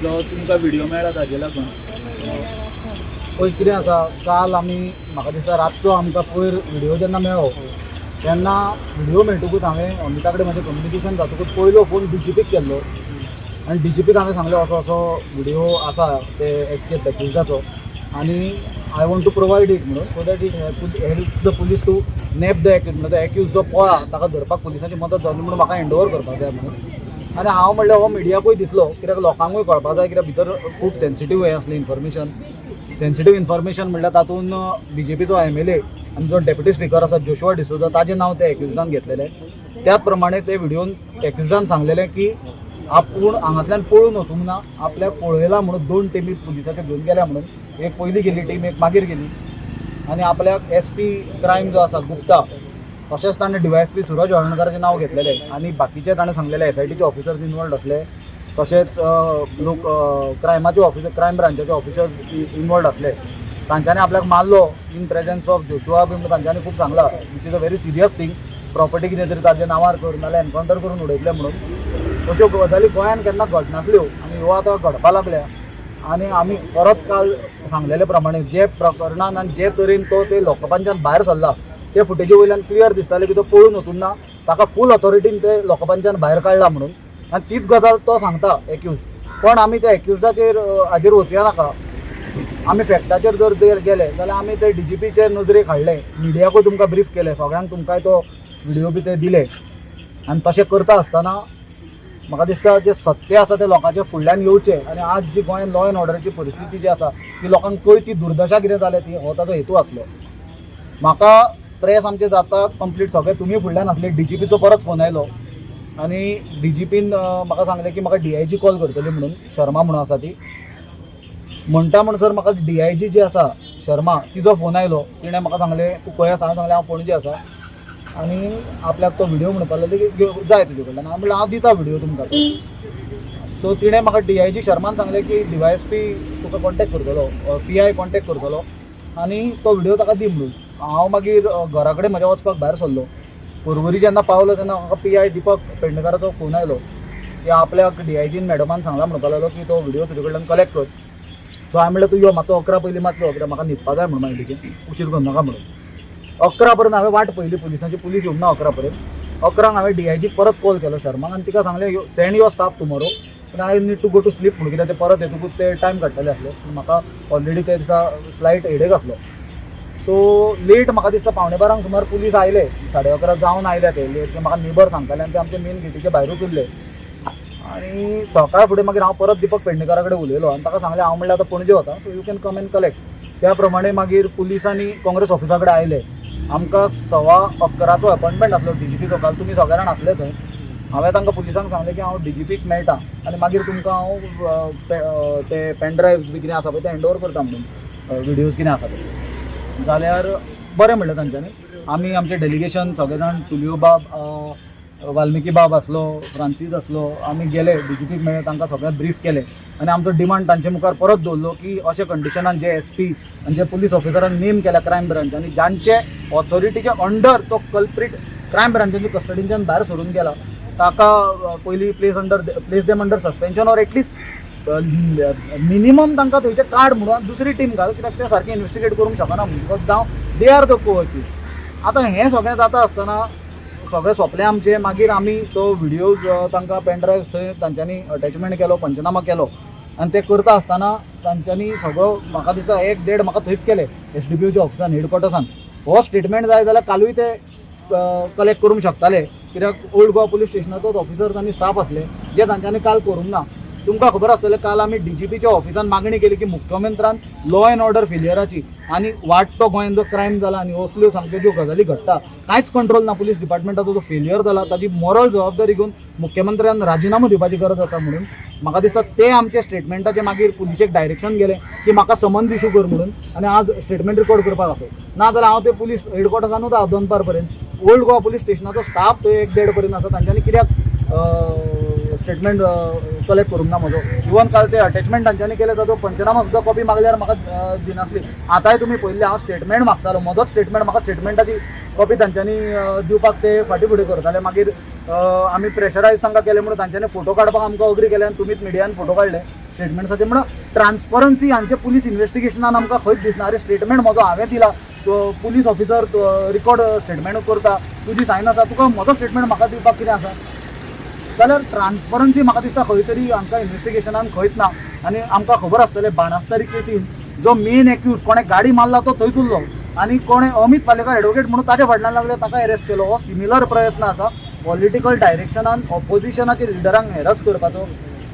जो तुमकां व्हिडिओ मेळ्ळा ताजे लागून. पळय, कितें आसा, काल आमी, म्हाका दिसता रातचो आमकां पयर व्हिडिओ जेन्ना मेळ्ळो तेन्ना, व्हिडिओ मेळटकूच हांवें अमिता कडेन म्हजें कम्युनिकेशन जातकूच पयलो फोन डीजीपीक केल्लो आनी डीजीपीक हांवें सांगलें, असो असो व्हिडिओ आसा ते एस्केप एक्युजाचो आनी I want to provide it म्हणून, so that it help the police to nab the accused, म्हणल्यार एक्यूज जो पळा ताका धरपाक पुलिसांची मदत जावची म्हणून म्हाका हँड ओवर करपाक जाय म्हणून. आनी हांव म्हणलें, हो मिडियाकूय दितलो, कित्याक लोकांकूय कळपाक जाय, कित्याक भितर खूब सेन्सिटीव हें आसलें इन्फॉर्मेशन. सेन्सिटीव इन्फॉर्मेशन म्हणल्यार तातूंत बीजेपीचो एमएलए आनी जो डेप्युटी स्पिकर आसा जोशुआ डिसोजा, ताजें नांव ते एक्युजान घेतलेलें. त्याच प्रमाणे ते व्हिडिओन एक्युजान सांगलेलें की आपूण हांगांतल्यान पळून वचूंक ना, आपल्याक पळयला म्हणून, दोन टिमी पुलिसाच्यो घेवन गेल्या म्हणून, एक पयलीं गेली टीम, एक मागीर गेली आनी आपल्याक एसपी क्रायम जो आसा गुप्ता, तशेंच ताणें डीवायएसपी सुरज हळर्णकाराचें नांव घेतलेलें आनी बाकीचे ताणें सांगलेले एसआयटीचे ऑफिसर्स इनवॉल्ड आसले, तशेंच लोक क्रायमाचे ऑफिसर, क्रायम ब्रांचाचे ऑफिसर्स इनवॉल्ड आसले, तांच्यांनी आपल्याक मारलो इन प्रेझन्स ऑफ जोशुआ बी म्हणून तांच्यांनी खूब सांगलां, which is a very serious thing. Property कितें तरी ताच्या नांवार कर, नाल्यार एनकावंटर करून उडयतले म्हणून. अश्यो गजाली गोंयांत केन्ना घडनासल्यो आनी ह्यो आतां घडपा लागल्या. आनी आमी परत काल सांगलेले प्रमाणे, जे प्रकरणान आनी जे तरेन तो ते लॉकअपांच्यान भायर सरला, ते फुटेजी वयल्यान क्लियर दिसताले की तो पळून वचूंक ना, ताका फूल ऑथॉरिटीन ते लॉकअपांच्यान भायर काडला म्हणून. आनी तीच गजाल तो सांगता एक्यूज. पण आमी त्या एक्युजाचेर हाजेर वचया नाका. आमी फॅक्टाचेर जर जर गेले जाल्यार आमी ते डीजीपीचे नजरेक हाडले, मिडियाकूय तुमकां ब्रीफ केलें, सगळ्यांक तुमकांय तो व्हिडिओ बी ते दिले. आनी तशें करता आसतना म्हाका दिसता जें सत्य आसा तें लोकांच्या फुडल्यान येवचें आनी आज जी गोंयांत लॉ एंड ऑर्डराची परिस्थिती जी आसा ती लोकांक कळची, दुर्दशा कितें जाल्या ती, हो ताजो हेतू आसलो. म्हाका प्रेस आमचें जाता कंप्लीट, सगळें तुमी फुडल्यान आसले. डीजीपीचो परत फोन आयलो आनी डीजीपीन म्हाका सांगलें की म्हाका डीआयजी कॉल करतली म्हणून, शर्मा म्हणून आसा ती. म्हणटा म्हणसर म्हाका डीआयजी जी आसा शर्मा, तिजो फोन आयलो. तिणें म्हाका सांगलें, तूं खंय आसा? हांवें सांगलें, हांव पणजे आसा आनी आपल्याक तो व्हिडिओ म्हणपाक लागले की जाय तुजे कडल्यान. हांवें म्हणलें, हांव दिता व्हिडिओ तुमकां तो. सो तिणें म्हाका, डीआयजी शर्मान सांगलें की डीवायएसपी तुका कॉन्टेक्ट करतलो, पीआय कॉन्टेक्ट करतलो आनी तो व्हिडिओ ताका दी म्हणून. हांव मागीर घरा कडेन म्हज्या वचपाक भायर सरलो. पर्वरी जेन्ना पावलो तेन्ना म्हाका पीआय दिपक पेडणेकाराचो फोन आयलो की आपल्याक डीआयजीन मॅडमान सांगला म्हणपाक लागलो की तो व्हिडिओ तुजे कडल्यान कलेक्ट कर. सो हांवें म्हणलें, तूं यो मातसो 11 पयलीं मात यो, कित्याक म्हाका न्हिदपा जाय म्हणून, मागीर बेगीन उशीर करूं नाका म्हणून. 11 पर्यंत हांवें वाट पळयली पुलिसांची, पुलीस येवंक ना 11 पर्यंत. 11क हांवें डीआयजीक परत कॉल केलो, शर्माक, आनी तिका सांगलें, send your staff tomorrow, पूण I need to go to sleep म्हणून, कित्याक ते परत येतकूच ते टायम काडटले आसले. पूण म्हाका ऑलरेडी त्या दिसा स्लायट हेडेक आसलो. सो लेट म्हाका दिसता 11:45 सुमार पुलीस आयले. 11:30 जावन आयले ते लेट, ते म्हाका नेबर सांगताले आनी ते आमच्या मेन गेटीच्या भायरूच उरले. आनी सकाळ फुडें मागीर हांव परत दिपक पेडणेकारा कडेन उलयलो आनी ताका सांगलें, हांव म्हणल्यार आतां पणजे वता, so you can come and collect. त्या प्रमाणे मागीर पुलिसांनी काँग्रेस ऑफिसा कडेन आयले. आमकां 11:15चो अपॉयंटमेंट आसलो डीजीपीचो काल. तुमी सगळे जाण आसले थंय. हांवें तांकां पुलिसांक सांगलें की हांव डीजीपीक मेळटा आनी मागीर तुमकां हांव ते पेन ड्रायव्स बी कितें आसा पळय ते हँड ओवर करता म्हणून, व्हिडियोज कितें आसा ते. जाल्यार बरें म्हणलें तांच्यांनी. आमी आमचें डेलिगेशन सगळे जाण, तुलियो बाब, वाल्मिकी बाब आसलो, फ्रांसीस आसलो, आमी गेले, डीजीपीक मेळ्ळे, तांकां सगळें ब्रीफ केलें आनी आमचो डिमांड तांचे मुखार परत दवरलो की अशे कंडिशनान जे एसपी आनी जे पुलीस ऑफिसरान नेम केल्या क्रायम ब्रांच आनी जांचे ऑथॉरिटीच्या अंडर तो कल्प्रीट क्रायम ब्रांचाच्या कस्टडीच्यान भायर सरून गेला, ताका पयलीं place them under suspension or at least minimum तांकां थंयचें काड म्हणून दुसरी टीम घाल, कित्याक ते सारकें इन्वेस्टिगेट करूंक शकना म्हणून, because now they are the co accused. आतां हें सगळें जाता आसतना सगळें सोंपलें आमचें. मागीर आमी तो व्हिडियोज तांकां पेन ड्रायव्ह थंय तांच्यांनी अटॅचमेंट केलो, पंचनामा केलो आनी ते करता आसतना तांच्यांनी सगळो म्हाका दिसता एक देड म्हाका थंयच केले एसडीपीओच्या ऑफिसान, हेडक्वॉर्टर्सान. हो स्टेटमेंट जाय जाल्यार कालूय ते कलेक्ट करूंक शकताले, कित्याक ओल्ड गोवा पुलीस स्टेशनाचोच ऑफिसर्स आनी स्टाफ आसले, जे तांच्यांनी काल करूंक ना. तुमकां खबर आसतलें, काल आमी डीजीपीच्या ऑफिसान मागणी केली की मुख्यमंत्र्यान लॉ एंड ऑर्डर फेलियराची आनी वाडटो गोंयांत जो क्रायम जाला आनी असल्यो सामक्यो ज्यो गजाली घडटा, कांयच कंट्रोल ना, पुलीस डिपार्टमेंटाचो जो फेलियर जाला, ताजी मॉरल जबाबदारी घेवन मुख्यमंत्र्यान राजिनामो दिवपाची गरज आसा म्हणून. म्हाका दिसता ते आमचे स्टेटमेंटाचे मागीर पुलिशेक डायरेक्शन गेलें की म्हाका समन्स इशू कर म्हणून आनी आज स्टेटमेंट रिकॉर्ड करपाक आसो. ना जाल्यार हांव ते पुलीस हेडक्वॉर्टर्सानूच आहा दनपार पर्यंत. ओल्ड गोवा पुलीस स्टेशनाचो स्टाफ थंय एक देड पर्यंत आसा. तांच्यांनी कित्याक स्टेटमेंट कलेक्ट करूंक ना म्हजो? इवन काल ते अटॅचमेंट तांच्यांनी केले, ताचो पंचनामा सुद्दां कॉपी मागल्यार म्हाका दिनासली. आतांय तुमी पळयल्लें, हांव स्टेटमेंट मागतालो, म्हजोच स्टेटमेंट, म्हाका स्टेटमेंटाची कॉपी तांच्यांनी दिवपाक ते फाटीं फुडें करताले. मागीर आमी प्रेशरायज तांकां केलें म्हणून तांच्यांनी फोटो काडपाक आमकां अग्री केले आनी तुमीच मिडियान फोटो काडले. स्टेटमेंट्साचे. म्हणून ट्रान्सपरन्सी हांचे पुलीस इन्वेस्टिगेशनान आमकां खंयच दिसना. अरे, स्टेटमेंट म्हजो हांवें दिला, तो पुलीस ऑफिसर रिकॉर्ड स्टेटमेंट करता, तुजी सायन आसा, तुका म्हजो स्टेटमेंट म्हाका दिवपाक कितें आसा? जाल्यार ट्रान्सपरन्सी म्हाका दिसता खंय तरी हांकां इन्वेस्टिगेशनान खंयच ना. आनी आमकां खबर आसतलें, बाणस्तारी केसीन जो मेन एक्यूज कोणें गाडी मारला तो थंयच उरलो आनी कोणें अमित पालेकर एडवोकेट म्हणून ताच्या फाटल्यान लागले, ताका अरेस्ट केलो. हो सिमिलर प्रयत्न आसा पॉलिटिकल डायरेक्शनान ऑपोजिशनाचे लिडरांक हॅरस करपाचो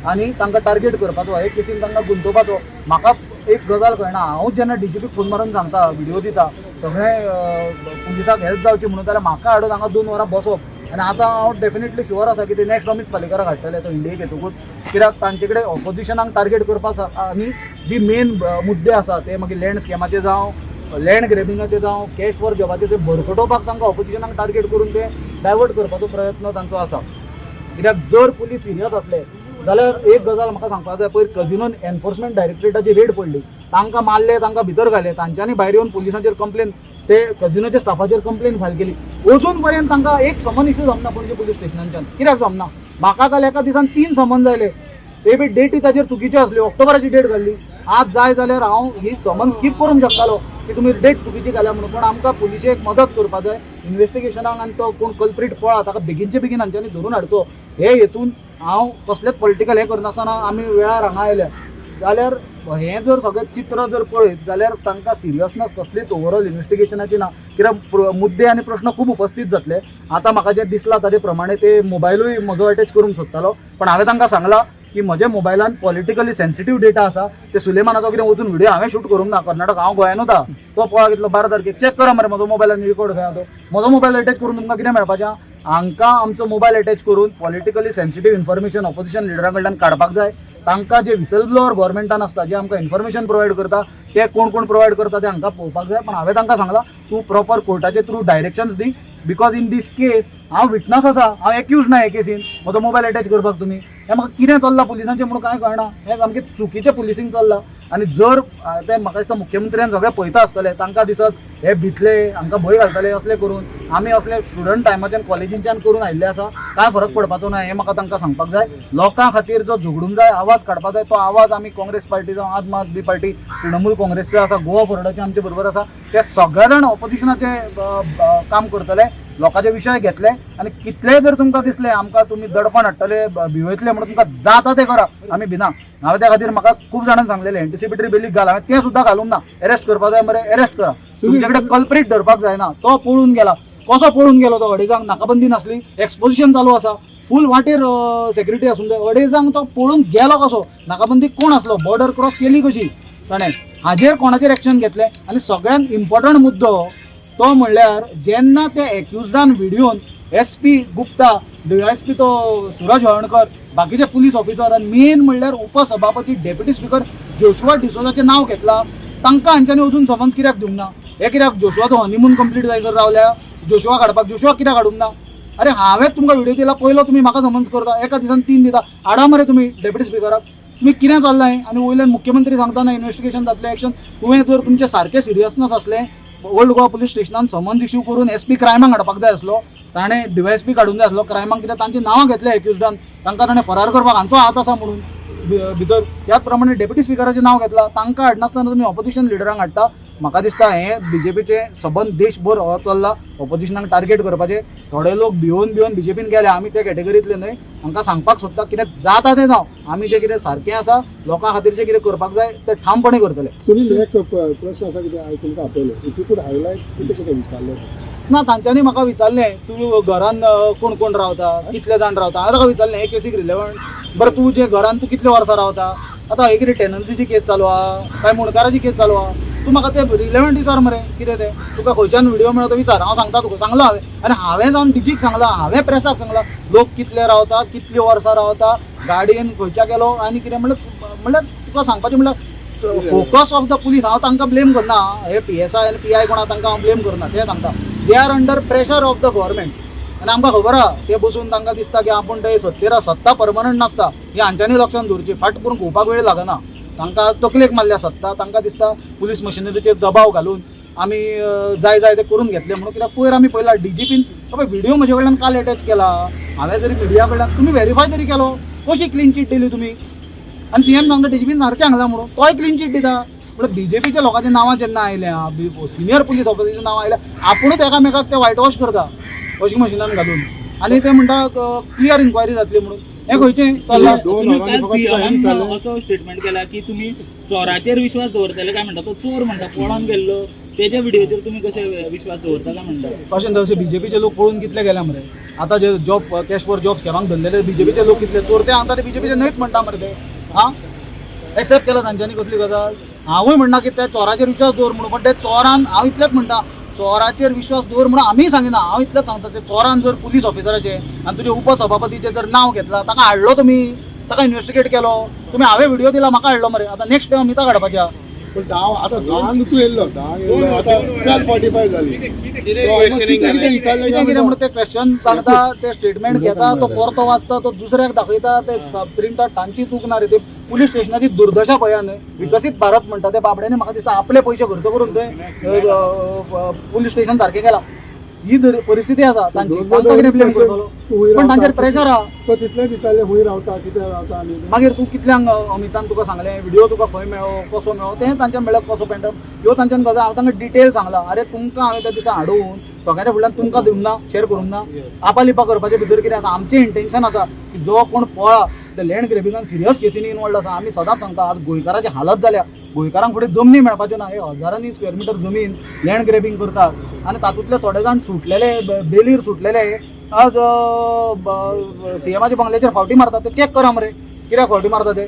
आनी तांकां टार्गेट करपाचो, हे केसीन तांकां गुंतोवपाचो. म्हाका एक गजाल कळना, हांव जेन्ना डीजीपीक फोन मारून सांगता, व्हिडिओ दिता सगळें, पुलिसाक हेल्प जावची म्हणून, जाल्यार म्हाका हाडून हांगा 2 वरां बसप. आनी आतां हांव डेफिनेटली शुअर आसा की ते नेक्स्ट अमित पालेकराक हाडटले तो इंडियेक येतकूच, कित्याक तांचे कडेन ऑपोजिशनाक टार्गेट करपाक आनी जी मेन मुद्दे आसा ते मागीर लँड स्कॅमाचे जावं, लँड ग्रेबिंगाचे जावं, कॅश फॉर जॉबाचे, ते भरकटोवपाक तांकां ऑपोजिशनाक टार्गेट करून ते डायवर्ट करपाचो प्रयत्न तांचो आसा. कित्याक जर पुलीस सिरियस आसले जाल्यार एक गजाल म्हाका सांगपाक जाय, पयर कजिनोन एनफोर्समेंट डायरेक्टरेटाची रेड पडली, तांकां मारले, तांकां भितर घाले, तांच्यांनी भायर येवन पुलिसांचेर कंप्लेन, ते कजिनोच्या स्टाफाचेर कंप्लेन फायल केली. अजून पर्यंत तांकां एक समन इशू जमना पणजे पुलीस स्टेशनाच्यान. कित्याक जमना? म्हाका काल एका दिसान तीन समन जायले, ते बी डेटी ताचेर चुकीच्यो आसल्यो, ऑक्टोबराची डेट घाल्ली. आज जाय जाल्यार हांव ही समन स्कीप करूंक शकतालो की तुमी डेट चुकीची घाल्या म्हणून, पूण आमकां पुलिशेक मदत करपाक जाय इन्वेस्टिगेशनाक आनी तो कोण कल्प्रीट पळा, ताका बेगीनचे बेगीन हांच्यांनी धरून हाडचो. हे हेतून हांव कसलेच पॉलिटिकल हें करनासतना आमी वेळार हांगा आयल्या. जाल्यार हें जर सगळें चित्र जर पळयत जाल्यार तांकां सिरियसनेस कसलीच ओवरऑल इन्वेस्टिगेशनाची ना, कित्याक मुद्दे आनी प्रश्न खूब उपस्थीत जातले. आतां म्हाका जें दिसलां ताजे प्रमाणे ते मोबायलूय म्हजो अटॅच करूंक सोदतालो, पण हांवें तांकां सांगलां की म्हज्या मोबायलान पॉलिटिकली सेन्सिटीव डेटा आसा. ते सुलेमानाचो कितें वचून व्हिडिओ हांवें शूट करूंक ना कर्नाटक, हांव गोंयानूच आहा. तो पळय कितलो 12 तारखेक चॅक करा मरे, म्हजो मोबायलान रिकॉर्ड खंय आहा तो. म्हजो मोबायल अटॅच करून तुमकां कितें मेळपाचें? हांकां आमचो मोबायल अटॅच करून पॉलिटिकली सेन्सिटीव इन्फॉर्मेशन ऑपोजिशन लिडरां कडल्यान काडपाक जाय. तांकां जे विसल ब्लोअर गव्हर्मेंटान आसता, जे आमकां इन्फॉर्मेशन प्रोवायड करता, ते कोण कोण प्रोवायड करता ते हांकां पळोवपाक जाय. पण हांवें तांकां सांगलां, तूं प्रॉपर कोर्टाचे थ्रू डायरेक्शन्स दी, because in these case हांव विटनस आसा, हांव एक्यूज ना हे केसीन. म्हजो मोबायल अटॅच करपाक तुमी हें म्हाका कितें चल्लां पुलिसांचें म्हणून कांय कळना. हें सामकें चुकीचें पुलिसींग चल्लां. आनी जर ते म्हाका दिसता मुख्यमंत्र्यान सगळें पळयता आसतले, तांकां दिसत हे भितले, हांकां भंय घालतले असले करून. आमी असले स्टुडंट टायमाच्यान कॉलेजींच्यान करून आयिल्ले आसा, कांय फरक पडपाचो ना हें म्हाका तांकां सांगपाक जाय. लोकां खातीर जो झगडूंक जाय, आवाज काडपाक जाय, तो आवाज आमी काँग्रेस पार्टी जावं, आम आदमी पार्टी, तृणमूल काँग्रेसचे आसा, गोवा फॉरवर्डाचे आमचे बरोबर आसा, ते सगळे जाण ऑपोजिशनाचे काम करतले, लोकांचे विशय घेतले. आनी कितलेय जर तुमकां दिसलें आमकां तुमी दडपण हाडटले, भिवयतले म्हणून, तुमकां जाता तें करा, आमी भिना. हांवें त्या खातीर म्हाका खूब जाणांनी सांगलेलें एंटिसिपेटरी बेलीक घाल, हांवें तें सुद्दां घालूंक ना. अरेस्ट करपाक जाय मरे, अरेस्ट करा. तुमचे कडेन कल्प्रीट धरपाक जायना, तो पळून गेला. कसो पळून गेलो तो? अडेजांक नाकाबंदी नासली, एक्सपोजिशन चालू आसा, फूल वाटेर सेक्युरिटी आसूंक जाय. अडेजांक तो पळून गेलो कसो? नाकाबंदी कोण आसलो? बॉर्डर क्रॉस केली कशी ताणें? हाजेर कोणाचेर एक्शन घेतलें? आनी सगळ्यांत इम्पॉर्टंट मुद्दो तो म्हणल्यार जेन्ना ते एक्युजडान व्हिडियोन एस पी गुप्ता, डीवायएसपी तो सुरज हळर्णकर, बाकीचे पुलीस ऑफिसर आनी मेन म्हणल्यार उपसभापती, डेप्युटी स्पिकर जोशुआ डिसोजाचें नांव घेतलां, तांकां हांच्यांनी अजून समन्स कित्याक दिवंक ना? हे कित्याक जोशुआचो हनीमून कंप्लीट जायसर रावल्या जोशुआ काडपाक? जोशुआ कित्याक हाडूंक ना? अरे, हांवें तुमकां व्हिडिओ दिला पयलो, तुमी म्हाका समन्स करता, एका दिसान तीन दिता. हाडा मरे तुमी डेप्युटी स्पिकराक. तुमी कितें चल्लां हें? आनी वयल्यान मुख्यमंत्री सांगता ना इन्वेस्टिगेशन जातलें, एक्शन. तुवें जर तुमचें सारकें सिरियसनेस आसलें, ओल्ड गोवा पुलीस स्टेशनान समन्स इश्यू करून एस पी क्रायमाक हाडपाक जाय आसलो, ताणें डीवायएसपी काडूंक जाय आसलो क्रायमाक, कित्याक तांची नांवां घेतले एक्युजडान, तांकां ताणें फरार करपाक हांचो हात आसा म्हणून भितर. त्याच प्रमाणे डेप्युटी स्पिकराचें नांव घेतलां, तांकां हाडनासतना तुमी ऑपोजिशन लिडरांक हाडटा. म्हाका दिसता हें बीजेपीचें सबंद देशभर हो चल्ला ऑपोजिशनाक टार्गेट करपाचें. थोडे लोक भिवन भिवन बीजेपीन गेले, आमी ते कॅटेगरींतले न्हय. हांकां सांगपाक सोदता, कितें जाता तें जावं, आमी जें कितें सारकें आसा, लोकां खातीर जें कितें करपाक जाय तें ठामपणे करतले. सुनील, एक प्रश्न आसा, कितें हांवें तुमकां आपयलो, if you could highlight, कितें कितें विचारलें? ना, तांच्यांनी म्हाका विचारलें, तूं घरान कोण कोण रावता, कितले जाण रावता. हांवें ताका विचारलें, हे केसीक रिलेवंट? बरें, तूं जे घरान तूं कितले वर्सां रावता? आतां हे कितें टेनन्सीची केस चालू आहा काय मुंडकाराची केस चालू आहा? तूं म्हाका ते रिलेवंट विचार मरे, कितें तें तुका खंयच्यान व्हिडिओ मेळ्ळो तो विचार, हांव सांगता तुका. सांगलां हांवें आनी हांवें जावन डिजीक सांगलां, हांवें प्रेसाक सांगलां, लोक कितले रावता, कितली वर्सां रावता, गाडयेन खंयच्या गेलो आनी कितें. म्हणल्यार तुका सांगपाचें म्हणल्यार फोकस ऑफ the police, हांव तांकां ब्लेम करना. हे पीएसआय आनी पीआय कोणा तांकां हांव ब्लेम करना. ते सांगता they are under pressure of the government आनी आमकां खबर आहा, ते बसून तांकां दिसता की आपूण ते सत्तेर आसा. सत्ता परमनंट नासता ही हांच्यांनी लक्षांत दवरची. फाट करून घुंवपाक वेळ लागना. तांकां तकलेक मारल्या सत्ता. तांकां दिसता पुलीस मशिनरीचेर दबाव घालून आमी जाय जाय ते करून घेतले म्हणून. कित्याक पयर आमी पळयला डीजीपीन बाबा व्हिडिओ म्हजे कडल्यान काल एटॅच केला. हांवें जरी मिडिया कडल्यान तुमी व्हेरीफाय तरी केलो? कशी क्लीन चीट दिली तुमी? आनी सीएम सांगता डीजीपीन सारकें सांगलां म्हणून, तोय क्लीन चीट दिता. म्हणल्यार बीजेपीच्या लोकांची नांवां जेन्ना आयल्या, सिनियर पुलीस ऑफिसरांची नांवां आयल्या, आपुणूच एकामेकाक ते व्हायट वॉश करता वॉशिंग मशिनान घालून, आनी ते म्हणटा क्लियर इन्क्वायरी जातली म्हणून. हें खंयचें चल्लां? दोन तुम्ही वरांनी काल फकत सीएमान विचारलें. असो स्टेटमेंट केला की तुम्ही चोराचेर विश्वास दवरतले काय म्हणटा, तो चोर म्हणटा पळोन गेल्लो तेच्या व्हिडिओचेर तुम्ही कसे विश्वास दवरता काय म्हणटा? अशें तशें बीजेपीचे लोक पळून कितले गेल्या मरे. आतां जे जॉब कॅश फॉर जॉब स्कॅमाक धरलेले बीजेपीचे लोक कितले चोर ते आतां ते बीजेपीचे न्हयच म्हणटा मरे ते. आं, एक्सेप्ट केला तांच्यांनी कसली गजाल? हांवूय म्हणना की त्या चोराचेर विश्वास दवर म्हणून, पण ते चोरान, हांव इतलेंच म्हणटा, चोराचेर विश्वास दवर म्हणून आमीय सांगिना. हांव इतलेंच सांगता, ते चोरान जर पुलीस ऑफिसराचे आनी तुजे उपसभापतीचें जर नांव घेतलां, ताका हाडलो तुमी, ताका इन्वेस्टिगेट केलो तुमी, हांवें व्हिडिओ दिला, म्हाका हाडलो मरे. आतां नेक्स्ट टायम अमिता काडपाचें आहा. पण 10, आतां 10 तूं येयल्लो, 10 येयल्लो, आतां 12:45 जाली. So almost कितें कितें विचारलें कितें काय कितें म्हणून ते क्वेश्चन सांगता, ते स्टेटमेंट घेता, तो परतो वाचता, तो दुसऱ्याक दाखयता, ते प्रिंट आउट. तांची चूक ना रे, ते पुलीस स्टेशनाची दुर्दशा पळया न्हय. विकसीत भारत म्हणटा ते बाबड्यांनी म्हाका दिसता आपले पयशे खर्च करून थंय पुलीस स्टेशन सारकें केलां. ही परिस्थिती आसा तांची. दोन तांकां कितें ब्लेम करतलो? तूं पण तांचेर प्रेशर आहा. तो तितलेंच विचारलें, खंय रावता, कितें रावता आनी मागीर तूं कितल्यांक अमितान तुका सांगलें, व्हिडिओ तुका खंय मेळ्ळो, कसो मेळ्ळो, तें तांच्या मेळ्ळो कसो पेंट ह्यो तांच्यान गजाल हांव तांकां डिटेल सांगला. आरे तुमकां हांवें त्या दिसा हाडून सगळ्यांच्या फुडल्यान तुमकां दिवंक ना, शेअर करूंक ना. आपालिपा करपाचे भितर कितें आसा, आमचें इंटेन्शन आसा की जो कोण पळा ते लँड ग्रेबिंगान सिरियस केसीनी इनवॉल्ड आसा. आमी सदांच सांगता, आज गोंयकाराची हालत जाल्या, गोंयकारांक फुडें जमनी मेळपाच्यो ना. हे हजारांनी स्क्वेअर मिटर जमीन लँड ग्रेबींग करतात आनी तातूंतले थोडे जाण सुटलेले, बेलीर सुटलेले, आज सीएमाच्या बंगल्याचेर फावटी मारतात. ते चॅक करा मरे, कित्याक फावटी मारता ते.